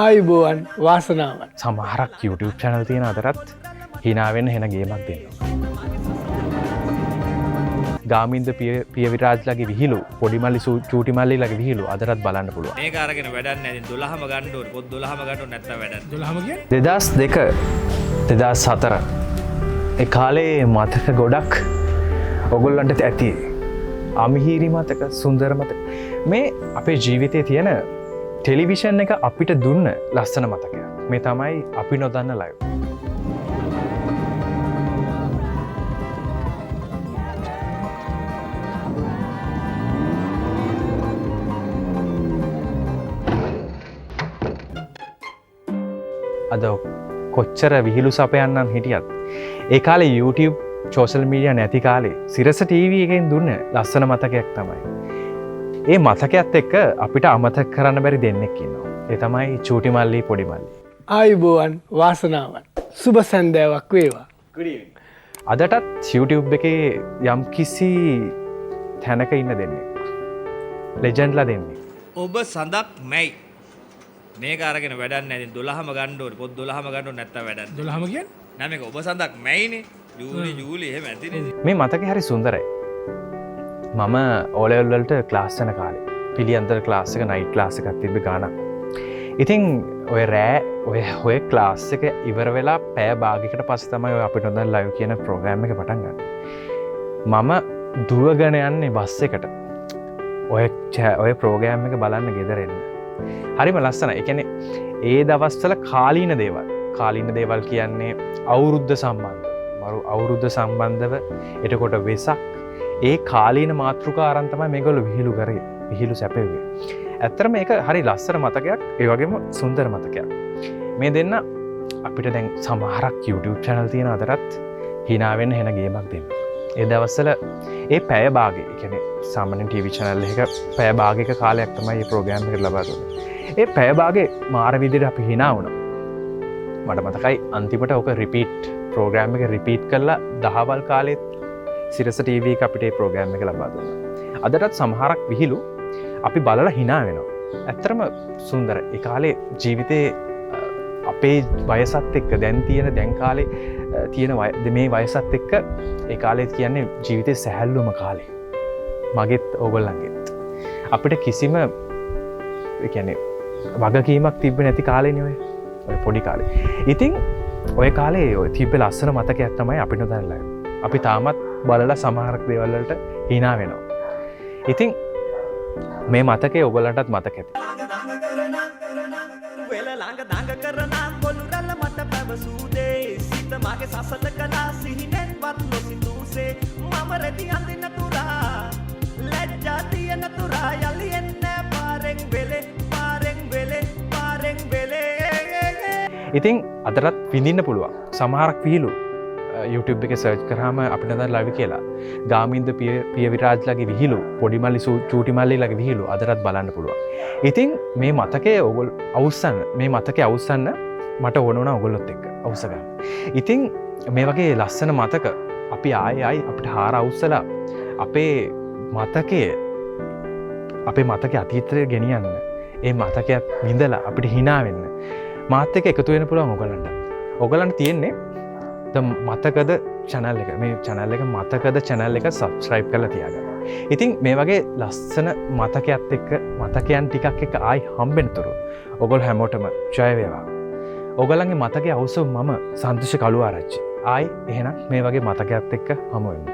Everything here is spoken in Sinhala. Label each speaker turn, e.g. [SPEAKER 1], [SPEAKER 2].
[SPEAKER 1] ආයුබෝවන් වාසනාවන්.
[SPEAKER 2] සමහරක් YouTube channel තියෙන අතරත් hina වෙන්න හෙන ගේමක් දෙනවා. ගාමින්ද පියවිරාජ්ලගේ විහිළු, පොඩි මල්ලි චූටි මල්ලිලගේ විහිළු අදටත් බලන්න පුළුවන්.
[SPEAKER 3] මේක අරගෙන වැඩක් නැහැ. ඉතින් 12ම ගන්න ඕනේ. පොත් 12ම ගන්න ඕනේ නැත්තම් වැඩක් නැහැ.
[SPEAKER 1] 12ම කියන්නේ
[SPEAKER 2] 2002 2004 ඒ කාලේ මතක ගොඩක් ඔගොල්ලන්ට ඇති. අමිහිරි මතක, සුන්දර මතක. මේ අපේ ජීවිතයේ තියෙන ටෙලිවිෂන් එක අපිට දුන්න ලස්සන මතකයක්. මේ තමයි අපි නොදන්න ලයිව්. අද කොච්චර විහිළු සපයන්නම් හිටියත් ඒ කාලේ YouTube social media නැති කාලේ සිරස ටීවී එකෙන් දුන්න ලස්සන මතකයක් තමයි. ඒ මතකයත් එක්ක අපිට අමතක කරන්න බැරි දෙන්නෙක් ඉන්නවා. ඒ තමයි චූටි මල්ලි පොඩි මල්ලි.
[SPEAKER 1] ආයුබෝවන් වාසනාවන්. සුබ සන්ධ්‍යාවක් වේවා.
[SPEAKER 2] අදටත් YouTube එකේ යම් කිසි තැනක ඉන්න දෙන්නෙක්. ලෙජන්ඩ්ලා දෙන්නෙක්.
[SPEAKER 3] ඔබ සඳක් මැයි. මේක අරගෙන වැඩක් නැහැ. ඉතින් 12ම ගන්න ඕනේ. පොත් 12ම ගන්න ඕනේ නැත්තම් වැඩක් නැහැ.
[SPEAKER 1] 12ම කියන්නේ
[SPEAKER 3] නෑ මේක ඔබ සඳක් මැයිනේ. ජූලි ජූලි එහෙම ඇතිනේ.
[SPEAKER 2] මේ මතකේ හරි සුන්දරයි. මම O level වලට ක්ලාස් යන කාලේ පිළියන්දල ක්ලාස් එක නයිට් ක්ලාස් එකක් තිබ්බ ගානක්. ඉතින් ඔය රෑ ඔය ක්ලාස් එක ඉවර වෙලා පැය භාගයකට පස්සේ තමයි ඔය අපිට නොදන්න ලයිව් කියන ප්‍රෝග්‍රෑම් එක පටන් ගන්න. මම දුවගෙන යන්නේ බස් එකට. ඔය ප්‍රෝග්‍රෑම් එක බලන්න ගෙදර එන්න. හරිම ලස්සනයි. ඒ කියන්නේ ඒ දවස්වල කාලීන දේවල්. කාලීන දේවල් කියන්නේ අවුරුද්ද සම්බන්ධ. මරු අවුරුද්ද සම්බන්ධව එතකොට වෙසක් ඒ කාලීන මාතෘකා අරන් තමයි මේගොල්ලෝ විහිළු කරේ. විහිළු සැපෙව්වේ. ඇත්තටම මේක හරි ලස්සන මතකයක්, ඒ වගේම සුන්දර මතකයක්. මේ දෙන්න අපිට දැන් සමහරක් YouTube channel තියෙන අතරත් hina වෙන්න හෙන ගේමක් දෙන්න. ඒ දවස්වල ඒ පැය භාගෙ, ඒ කියන්නේ සාමාන්‍යයෙන් ටීවී channel එකක පැය භාගයක කාලයක් තමයි මේ ප්‍රෝග්‍රෑම් එකට ලබා දුන්නේ. ඒ පැය භාගෙ මාර විදිහට අපි hina වුණා. මට මතකයි අන්තිමට ඔක රිපීට් ප්‍රෝග්‍රෑම් එක රිපීට් කරලා දහවල් කාලෙත් සිරස ටීවී එක අපිට මේ ප්‍රෝග්‍රෑම් එක ලබා දුන්නා. අදටත් සමහරක් විහිළු අපි බලලා hina වෙනවා. ඇත්තටම සුන්දර. ඒ කාලේ ජීවිතේ අපේ වයසත් එක්ක දැන් තියෙන දැන් කාලේ තියෙන මේ වයසත් එක්ක ඒ කාලේ කියන්නේ ජීවිතේ සැහැල්ලුම කාලේ. මගෙත් ඕගොල්ලන්ගෙත්. අපිට කිසිම ඒ කියන්නේ වගකීමක් තිබ්බේ නැති කාලේනේ ඔය. ඔය පොඩි කාලේ. ඉතින් ඔය කාලේ ඔය තිබ්බ ලස්සන මතකයක් තමයි අපි නොදන්න ලයිව්. අපි තාමත් බලලා සමහරක් දේවල් වලට hina වෙනවා. ඉතින් මේ මතකේ ඔයගොල්ලන්ටත් මතක ඇති.
[SPEAKER 4] වෙල ළඟ දඟ කරන පොළු රැළ මට පැවසූ දේ සිත මගේ සසල කළා සිහිනෙන්වත් නොසිතූසේ මම රෙදි අඳින තුරා ලැජ්ජා තියෙන තුරා යලි එන්නේ පාරෙන් වෙලේ පාරෙන් වෙලේ පාරෙන් වෙලේ.
[SPEAKER 2] ඉතින් අදටත් විඳින්න පුළුවන් සමහරක් විහිළු YouTube එකේ සර්ච් කරාම අපිට දැන් ලයිව් කියලා ගාමින්ද පියවිරාජ්ලගේ විහිළු, පොඩි මල්ලි චූටි මල්ලිලගේ විහිළු අදටත් බලන්න පුළුවන්. ඉතින් මේ මතකයේ ඔයගොල්ලෝ අවුස්සන්න, මේ මතකයේ අවුස්සන්න මට ඕන වුණා ඔයගොල්ලොත් එක්ක අවුස්ස ගන්න. ඉතින් මේ වගේ ලස්සන මතක අපි ආයෙ ආයෙ අපිට හාර අවුස්සලා අපේ මතකයේ අතීතය ගෙනියන්න, ඒ මතකයත් විඳලා අපිට hina වෙන්න මාත් එක්ක එකතු වෙන්න පුළුවන් ඔයගොල්ලන්ට. ඔයගොල්ලන්ට තියෙන්නේ ද මතකද channel එක, මේ channel එක මතකද channel එක subscribe කරලා තියාගන්න. ඉතින් මේ වගේ ලස්සන මතකයත් එක්ක මතකයන් ටිකක් එක්ක ආයි හම්බෙන තුරු ඔයගොල්ලෝ හැමෝටම ජය වේවා. ඔයගොල්ලන්ගේ මතකයේ අවසන් මම සන්තුෂ කළුආරච්චි. ආයි එහෙනම් මේ වගේ මතකයත් එක්ක හමු වෙමු.